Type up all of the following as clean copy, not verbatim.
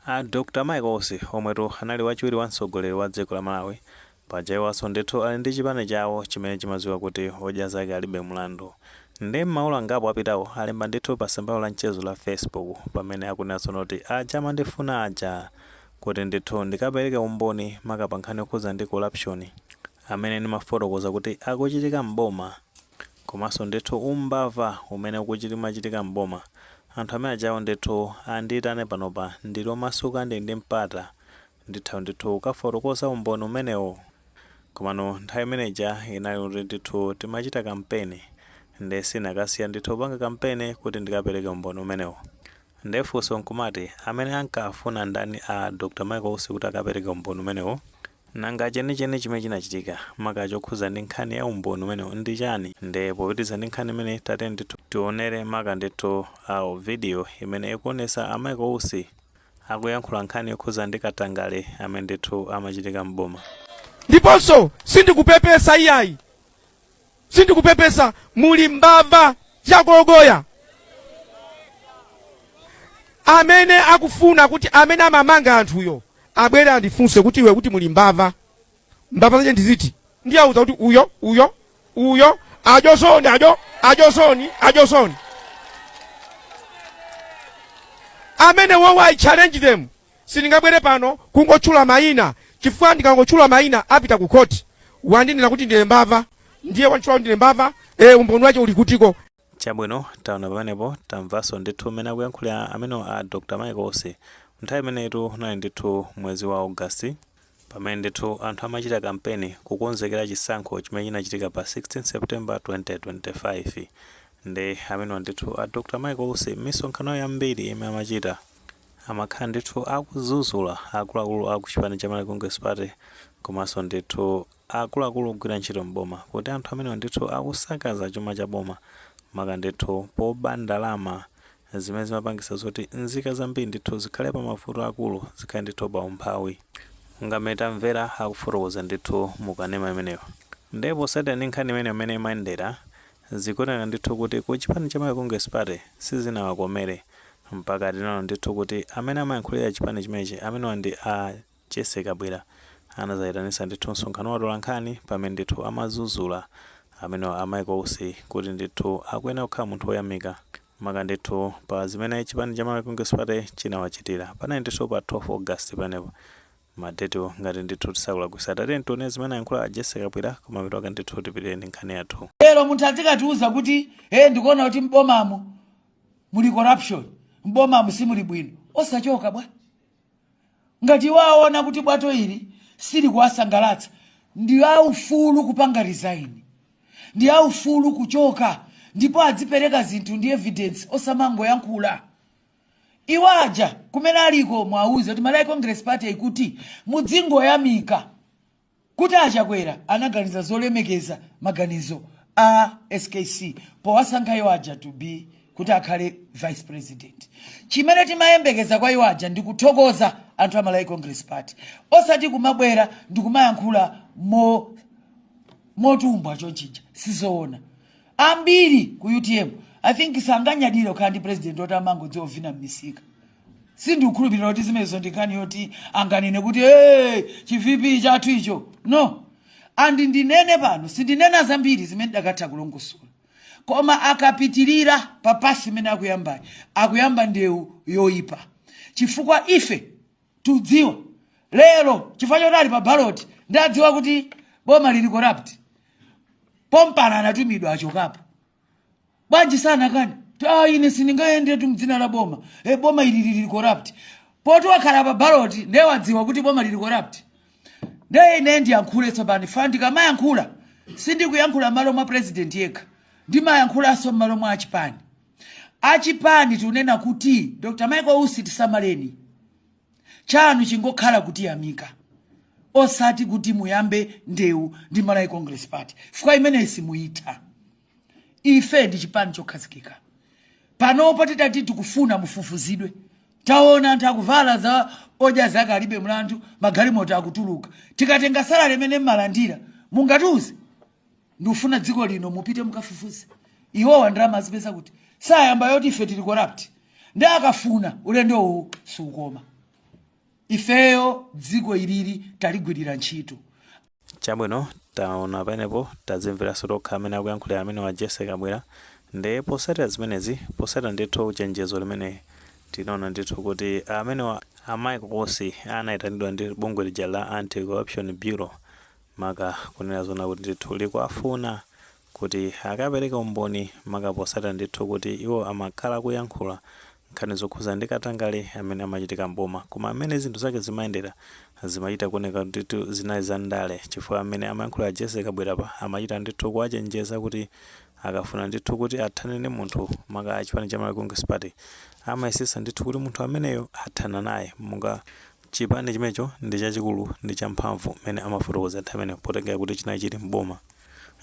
A Dr Michael Usi omwetu anali wachiwiri wa mtsogoleri wa dziko la Malawi, paja iwonso ndithu ali ndi chipani chawo chimene chimadziwika kuti Odya Zake Alibe Mlandu. Nde m'maola angapo apitawo alemba ndithu pa tsamba lawo la mchezo la Facebook pamene akunena tsono kuti aja amandifuna aja kuti ndithu ndikapereke umboni maka pa nkhani yokhudza ndi corruption amene ndimafotokoza kuti akuchitika m'boma komanso ndithu umbava umene ukumachitika m'boma, anthu amene ajawo ndithu andiitane panopa ndili omasuka ndili ndi mpata nditha ndithu kukafotokoza umboni umenewo. Komano nthawi imene ija inali kuti ndithu timachita kampeni nde sinakasiya ndithu kupanga kampeni kuti ndikapereke umboni umenewo. Nde funso nkumati amene ankafuna ndani a Dr Michael Usi kuti akapereke umboni umenewo? Nanga chenicheni chimene chinachitika maka chokhuza ndi nkhani ya umboni umenewo ndi chani? Nde popitiriza ndi nkhani imeneyi tatiyeni ndithu tionere maka ndithu video imene ikuonesa a Michael Usi akuyankhula nkhani yokhuza ndi katangale amene ndithu amachitika m'boma. Ndiponso sindikupepesa iyayi, sindikupepesa, muli mbava chakogoya amene akufuna kuti amene amamanga anthuyo abwere andifunse kuti iwe kuti muli mbava, mbava zache ndiziti? Ndiyauza kuti uyo uyo uyo ajosoni ajo ajosoni ajosoni amene wowo, I challenge them. Sindingabwere pano kungotchula mayina chifukwa ndikangotchula mayina apita ku khoti, wandinena kuti ndine mbava, ndiye wantchula kuti ndine mbava, umboni wache uli kutiko? Chabwino, taona pamenepo, tamvanso ndithu mmene akuyankhulira amenewo a Dr Michael Usi. Nthawi imeneyitu unali ndithu mwezi wa August pamene ndithu anthu amachita kampeni kukonzekera chisankho chimene chinachitika pa 16 September 2025. Nde amenewa ndithu a Dr Michael Usi m'misonkhano yambiri imene amachita amakhala ndithu akuzuzula akuluakulu a kuchipani cha Malawi Congress Party komanso ndithu akuluakulu ogwira ntchito m'boma kuti anthu amenewa ndithu akusakaza chuma cha boma maka ndithu poba ndalama zimene zimapangisa zoti nzika zambiri ndithu zikhale pa mavuto akulu, zikhale ndithu pa umphawi monga mmene tamvera akufotokoza ndithu mu kanema imeneyo. Ndiye potsatira ndi nkhani imeneyo mmene imayendera, zikuoneka ndithu kuti ku chipani cha Malawi Congress Party sizinawakomere mpaka tinaona ndithu kuti amene amayankhulira chipani chimenechi, amenewa ndi a Jessie Kabwila, anazayitanisa ndithu msonkhano wa atolankhani pamene ndithu amazuzula amenewa a Michael Usi kuti ndithu akuyenera kukhala munthu woyamika maka ndithu pa zimene chipani cha Malawi Congress Party chinawachitira. Panali ndithu pa 12 August panepo madetiwo ngati ndithu tisakulakwisa. Tatiyeni tione zimene ayankhula a Jessie Kabwila, kumapeto ake ndithu tipitire ndi nkhani yathu. Lero munthu azikatiuza kuti hey, ndikuona kuti mbomamo muli corruption, mbomamo simuli bwino, osachoka bwa? Ngati iwo aona kuti bwato ili silikuwasangalatsa, ndi aufulu kupanga resign, ndi aufulu kuchoka, ndipo adzipereka zinthu ndi evidence, osamangoyankhula. Iwo aja kumene aliko mwauze kuti Malawi Congress Party ikuti mudzingoyamika kuti a Chakwera anaganiza zolemekeza maganizo a SKC powasankha iwo aja to be kuti akhale vice president. Chimene timayembekeza kwa iwo aja ndi kuthokoza anthu a Malawi Congress Party, osati kumabwera ndikumayankhula motumbwa chonchija, sizoona. Ambiri ku UTM, I think, sanganyadire kukhala ndi president oti amangodziwa kuvina m'misika. Sindikukhulupirira kuti zimenezo ndi nkhani yoti anganene kuti, "Hey, chi VP chathu icho." No. And ndinene pano, sindinena zambiri zimene ndakatha kulongosola, koma akapitirira pa path imene akuyambayi, akuyamba ndewu yoyipa, chifukwa ife tudziwa lero chifukwa choti ali pa ballot ndadziwa kuti boma lili corrupt, pompana anatumidwa achokapo. Bwanji sanakane? Ah, ine sindingayendetu mdzina la boma, e, boma ili lili corrupt. Poti wakhala pa ballot ndiye wadziwa kuti boma lili corrupt. Ndiye ine ndiyankhule tsopano fa ndikamayankhula sindikuyankhula m'malo mwa president yekha, ndimayankhulanso m'malo mwa achipani. Achipani tikunena kuti Dr Michael Usi, tisamaleni, chanu chingokhala kutiyamika, osati kuti muyambe ndewu ndi Malawi Congress Party, chifukwa imeneyi simuyitha. Ife ndi chipani chokhazikika. Panopo titati tikufuna mufufuzidwe, taona anthu akuvala za Odya Zake Alibe Mlandu, magalimoto akutuluka, tikatenga salary imene mmalandira, mungatiuze ndikufuna dziko lino mupite mukafufuze iwowa ndalama azipeza kuti sayamba yoti ife tili corrupt. Ndi akafuna ulendo uwu siukoma. Ifeyo dziko ilili taligwirira ntchito. Chabwino, taona pamenepo, tazimveranso tokha amene akuyankhulira amene wa Jesse Kabwera. Ndiye posatira zimenezi, posatira ndithu chenjezo limene tinaona ndithu kuti amene a Michael Usi anayitanidwa ndi bungwe lija la Anti-Corruption Bureau, maka kunena zona kuti ndithu likuafuna kuti akapereka umboni, maka posatira ndithu kuti iwo amakhala kuyankhula nkhani zokhuza ndi katangale amene amachitika mboma, koma amene zinthu zake zimayendera zimachita kuoneka ndithu zinali za ndale, chifukwa amene amayankhula Jesse Kabwera pa amachita ndithu kuwachenjeza kuti akafuna ndithu kuti athane ndi munthu, maka chipani cha Malawi Congress Party, amayesesa ndithu kuti munthu ameneyo athana naye monga chipani chimenecho ndi chachikulu ndi champhamvu, mmene amafotokoza nthawi imeneyo, potengera kuti chinali chili mboma.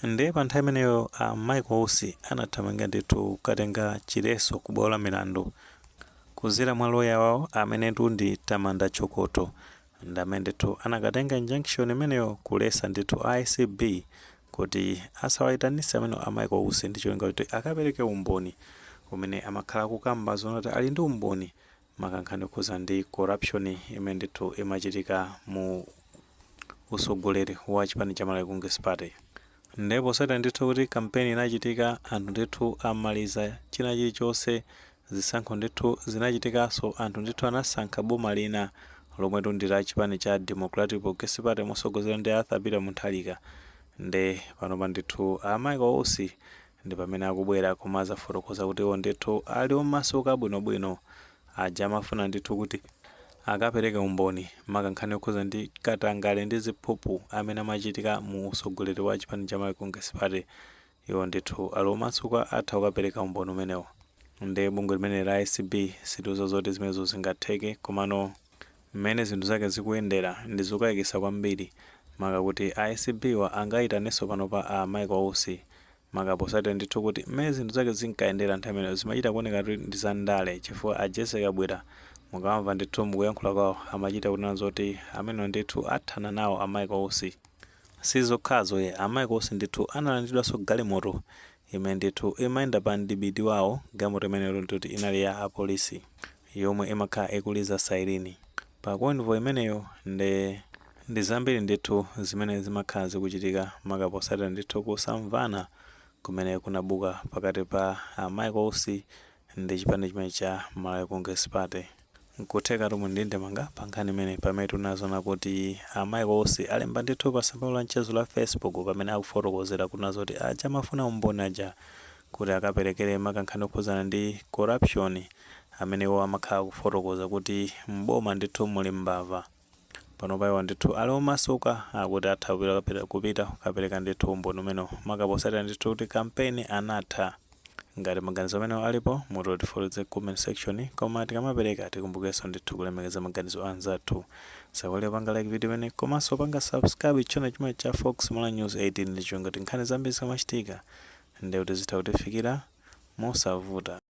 Ndiye pa nthawi imeneyo a Michael Usi anathamanga ndithu kukatenga chiletso ku bwalo la milandu kuzera mwa loya wawo amenetu ndi Tamanda Chokoto, ndi amene ndithu anakatenga injunction imeneyo kulesa ndithu ACB kuti asawayitanitse amene a Michael Usi ndi cholinga kuti akapereke umboni umene amakhala kukamba zonoti ali ndi umboni, maka nkhani yokhuza ndi corruption imene ndithu imachitika mu usogoleri wa chipani cha Malawi Congress Party. Ndipo posatira ndithu kuti kampeni inachitika, anthu ndithu amaliza china chilichonse, zisankho ndithu zinachitikanso, anthu ndithu anasankha boma lina lomwe ndi la chipani cha Democratic Progressive Party mosogozera ndi Arthur Peter Mutharika. Nde panopa ndithu a Michael Usi ndi pamene akubwera koma azafotokoza kuti iwo ndithu ali omasuka bwinobwino, aja amafuna ndithu kuti akapereke umboni, maka nkhani yokhuza ndi katangale ndi ziphuphu amene amachitika mu usogoleri wa chipani cha Malawi Congress Party, iwo ndithu ali omasuka, atha kukapereka umboni umenewo. Ndi bungwe limene la ACB sitiuza zoti zimenezo zingatheke, komano mmene zinthu zake zikuyendera ndi zokayikitsa kwambiri, maka kuti ACB wa angayitanenso panopa a Michael Usi, maka posatira ndithu kuti mmene zinthu zake zinkayendera nthawi imeneyo zimachita kuoneka kuti ndi zandale, chifukwa a Jesse Kabwera mukamva ndithu mukuyankhula kwawo amachita kunena zoti amenewo ndithu athana nawo a Michael Usi. Sizokhazo ye, a Michael Usi ndithu analandidwanso galimoto imene ndithu imayenda pa mdipiti wawo. Galimoto imeneyo ndithu inali ya apolisi yomwe imakhala ikuliza siren pa convoy imeneyo. Ndi zambiri ndithu zimene zimakhala zikuchitika, maka posatira ndithu kusamvana kumene kunabuka pakati pa a Michael Usi ndi chipani chimene cha Malawi Congress Party. Nkutheka tomwe ndi ndemanga pa nkhani imene, pamene tinazona kuti a Michael Usi alemba ndithu pa tsamba la mchezo la Facebook pamene akufotokozera kuna zoti aja amafuna umboni aja kuti akaperekere maka nkhani yokhuzana ndi corruption amene iwo amakhala kufotokoza kuti mboma ndithu muli mbava, panopa iwo ndithu ali omasuka, akuti atha kupita kukapereka ndithu umboni umenewo, maka posatira ndithu kuti kampeni anatha. Ngati maganizo amenewo alipo, mutotifotokoze comment section, koma tikamapereka tikumbukenso ndithu kulemekeza maganizo anzathu. Sawale panga like video imene, komanso panga subscribe channel chimene cha Fox Mala News 18 ndi chonga kuti nkhani zambiri zikamachitika ndi kuti zitha kutifikira mosavuta.